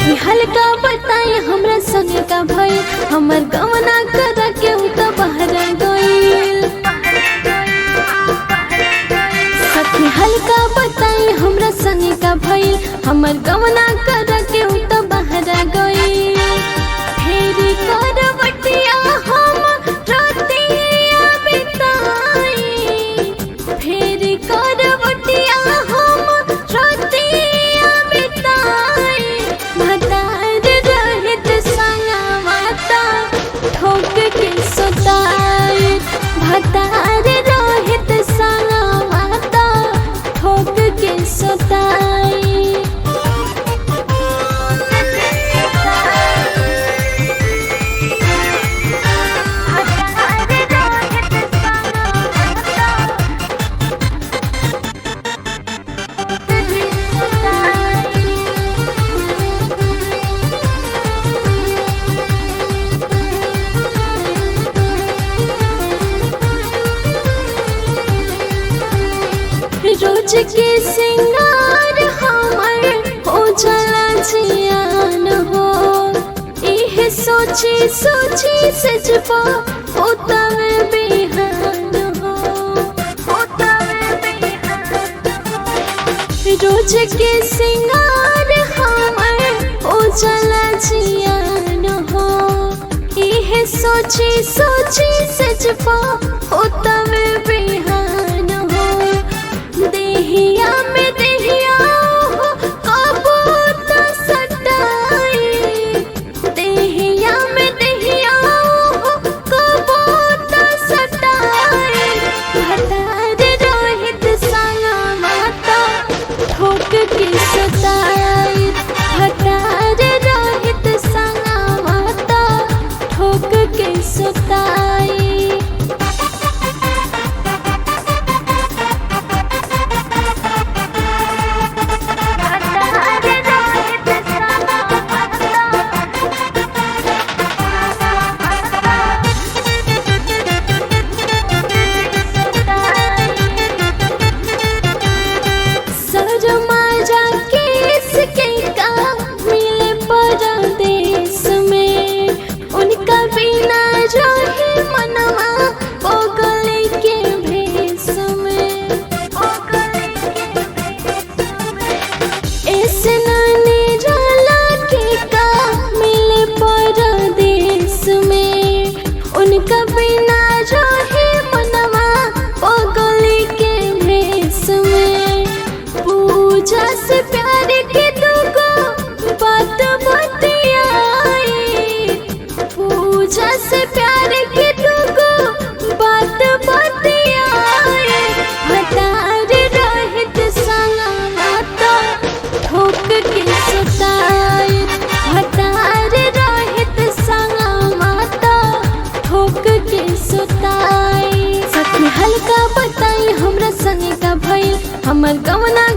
सखी हल्का बताई हमरा संग का भइल, हमर गवना करा के उ त बहरा गइल। सखी हल्का बताई हमरा संग का भइल, हमर गवना करा के उ त बहरा गइल। फेरी करवटिया हम रतिया बिताई, फेरी करवटिया हम रतिया बिताई। भतार रहित संगवाता ठोक के सुताई, भतार रहित संगवाता ठोक के सुताई। रोज के सिंगार हमर हो जला जियान हो, इहे सोची सोची सजबा होता में बिहान हो, होता में बिहान हो। रोज के सिंगार हमर हो जला जियान हो, इहे सोची सोची सजबा होता में बिहान हो। देहिया में देहिया हो कबो त सटाई, देहिया में देहिया हो कबो त सटाई। भतार रोहित संगवाता ठोक के सताई, भतार रोहित संगवाता ठोक के सताई। शर्मा जाके इसके का मिले परदेस में, उनका बिना रहे मनवा पगले के भेस में। ऐसे निराला के का मिले परदेस में, उनका बिना रहे मनवा पगले के भेस में। पूजा से प्यार के दुगो बात बतियाई, पूजा से प्यार के दुगो बात बतियाई। भतार रहित संगवाता ठोक के सुताई, भतार रहित संगवाता ठोक के सुताई। सखी हल्का बताई हमरा संग का भइल, हमर गवना